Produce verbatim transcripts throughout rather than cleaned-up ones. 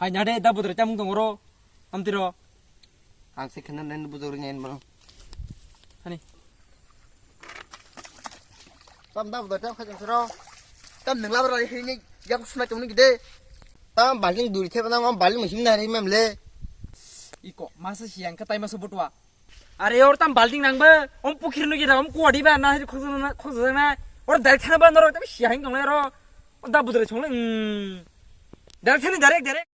Anya de da budre tamung tongoro. Amtiro. Ang se khana nen bujor nyen mano. Hani. Tam da budre tam khajan sero. Tam nengla bara hini yak suna tongni gide. Tam baling duri theba nang baling musim na ri memle. Iko masa siang ka tai masa botwa. Are or tam balding nang ba, om pukhir no gida, om kuwadi ba, na hiri khoksa na, khoksa na, or direct thana ba, norok tam siya hing tong le ro, o da budre chong le, hmm. Direct thani direct, direct.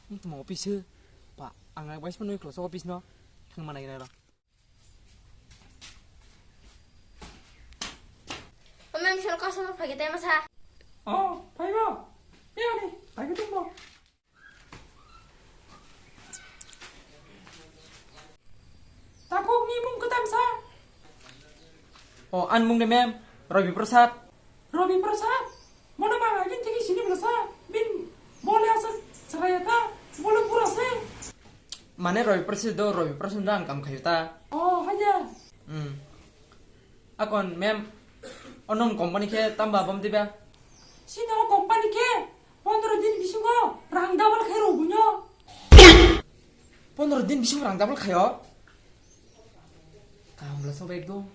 Ni tuma office, pa, ang ang bai sima nui close office no, thang mana gira ro. O ma'am, sir customer phai khe tai masa. Oh, phaibo. Ni ani, phai khe tongbo. Takok ni mung kwtam sa. Oh, an mung de ma'am, Ravi Prasad. Ravi Prasad? Bono bang agin thiki sini belasa bin bole asa chakaya ta bole pura se. Mane Ravi Prasad do, Ravi Prasad do ang kam khayo ta. Oh, hanya. Hmm. Akon ma'am, onong company khe tamba bom diba? Sini o company khe pondro din bisingo rang double khai rw bunyo. Pondro din bisingo rang double khayo? Kaham bwla sobo ekdom.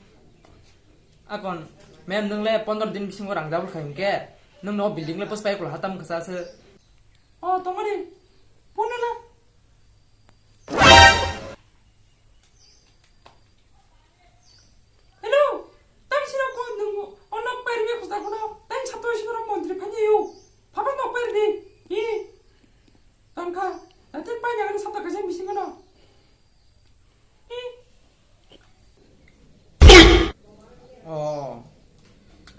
Akon, ma'am, nwng le pondro din bisingo rang double khai hwnkhe, nwng no building le puspai kula hatam kasa se. Oh, tongmani. Phone la. Hello. Tam sino ko nwng onok pair me kusta kono. Tam sato sino montri phani yo. Phaba nok pair di. I. Tongkha. Tati pai nang sata kaisa bisingo no. Oh.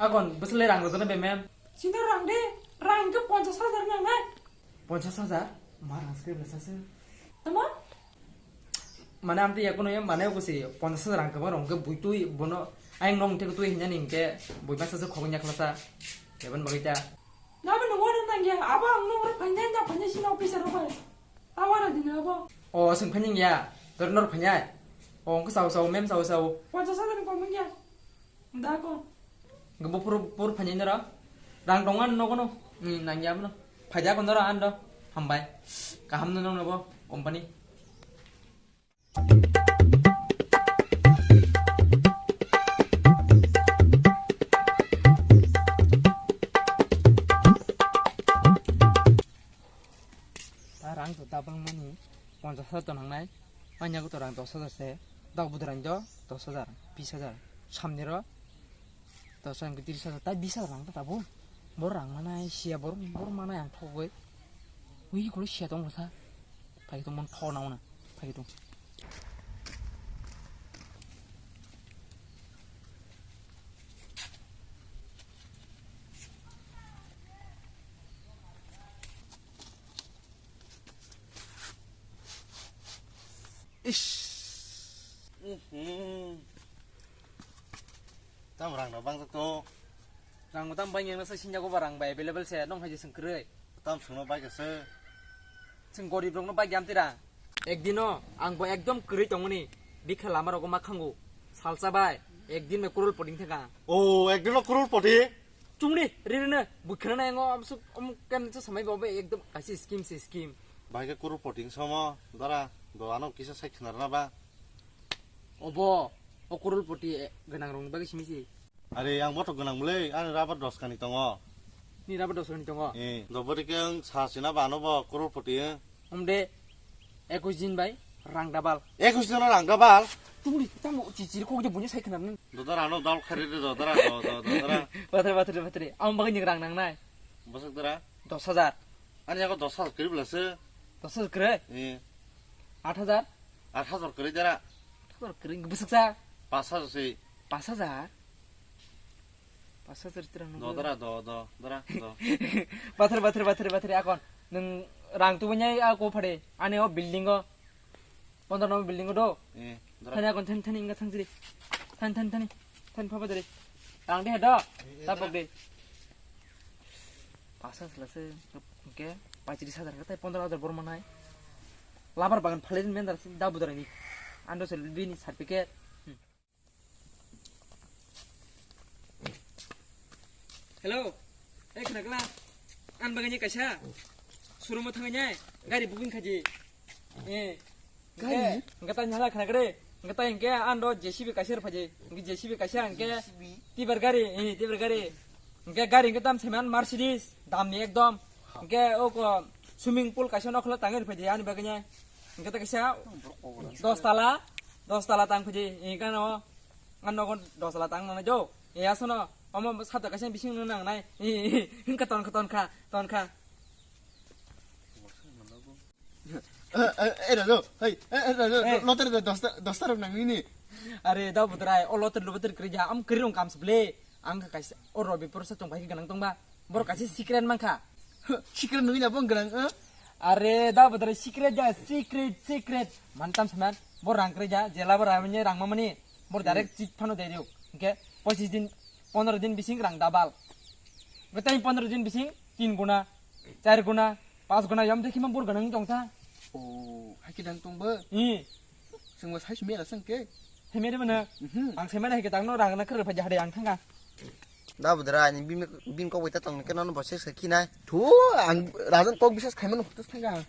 Akon bwswlai rang rwjana be ma'am? Sida rang de, rang ke ponchas hajar nang nai. Ponchas hajar? Ma rang skri bwsa se. Tama? Mane amte yakono ya mane ko se ponchas hajar rang kaba rong ke bui tui bono ayang nong te tui hinya ning ke bui masa se khogin yakla sa. Yaban bagita. Nabo nungo nang ya, abo ang nung ro phai nai na phai nai sino officer ro bai. Awara dina abo. O, swng phanyang ya. Dor nor phanyai. O, wngkha sao sao, mem sao sao. Ponchas hajar ni kom wngya. Da ko. Gbo pur, pur phanyai noro. Rang tongo ano nogo no. Ni nangya mano. Phaida ko noro ando. Hambai. Kaham no nong nobo company. Ta rang to tabang mani ponchas hajar to nangnai, manya ko to rang dos hajar se, dok budar rang do dos hajar, bis hajar, samni ro dos hajar ke tris hajar, tai bis hajar rang to tabung, bor rang manai sia bor, bor manai ang thogoi, ui kolo sia tong sa, phai tong mon thog nang na, phai tong. Ish. Mhm. Tam rang no bang to. Rang tam bang yang sa sinja ko ba rang bai available se nong hai je sengkroi. Tam sungno bai se. Seng gorib rok no bai jam tira. Ekdino ang bo ekdom kwrwi tongmani bikha lama rogo ma khango salsa bai ekdin me kurul poding thaka. O ekdino kurul podi. Chungni ririne bukhana na yango amsuk um kem se samai bo ekdom kaisi scheme se scheme. Bai ke kurul poding somo dara do ano kisa sai khna rana ba. Obo o kurul poti gwnang rong bagwi simi si. Are, ang bothok gwnang mole, ani rubber dos kani tongo. Ni rubber dos kani tongo? Eh, do bori ke ang sa sina ba ano bo crorepoti, eh. Om de, ekus din bai rang double. Ekus din rang double? Tungli, tamo chichiri kok je bunyi sai khna nang. Dodar ano dal khari de dodar ano, do, dodar. Batre, batre, batre. Am bagwi ni rang nang nai. Bosok dara? Dos hajar. Ani yago dos hajar kiri bela se. Dos hajar kiri? Eh. Aat hajar? Aat hajar kwrwi dara. Aat hajar kwrwi bwswk sa? Pash hajar se. Pash hajar? Pash hajar tirang. Do dara, do, do, dara, do. Bathar, bathar, bathar, bathar, akon. Nwng rang tubunai a ko phade. Ani o building o. Pondro number building o do. Eh, dara. Thani akon, thani, thani, inga thang jiri. Thani, thani, thani. Thani phaba dere. Rang de do. Eh, eh, tapok dara. De. Pash hajar se. Ke, paitris hajar, tai pondro hajar bor manai. Labar bagan phalai men dar da budar ni. Ando se bini certificate. Hmm. Hello. Eh, khna kla. An bagani kaisa. Surumo thangnya. Gari booking khaji. Eh. Gari? Gata nyala khna kre. Gata engke an do J C B kaisa phaji. Engke J C B kaisa engke. J C B? Tibar gari, eh, tibar gari. Engke gari engke tam seman Mercedes. Dam ni ekdom. Engke o ko swimming pool kaisa nokhla tangir phaji ani baganya. Engke ta kaisa dos tala, dos tala tang phaji. Engke no. An nogo dos tala tang nana jo. E asono. Omo sata kaisa bising no nang nai. Engke ton kha, ton kha, ton kha. Eh, eh, eh, Raju, hei, eh, eh, Raju, eh, loter da dosta, dosta rok nang nini. Are da budrai, o loter loter kri ja, am kri rong kam suble. Ang ka kaisa, o Robi pur sa tong bai ganang tong ba. Bor kaisa secret man kha. Secret nui na bong ganang, eh? Are da budrai secret ja, secret, secret. Mantam saman, bor rang kri ja, jela bor rang mani, rang mamani. Bor direct chit phano de diu. Oke, pochis din, pondro din bising rang double. Betai pondro din bising, tin guna, char guna, pas guna yam dekhi ma bor ganang tong ta. Oh, hai ki dang tong ba? Ih. Sengba sai sumela sang ke. Hemere mana? Mhm. Ang semana hai ke tang no rang na kher pha jahade ang thanga. Da budra ni bim bim ko wita tong ke non bo se sakhi nai. Thu ang rajan kok bisas khai mano hotas thanga.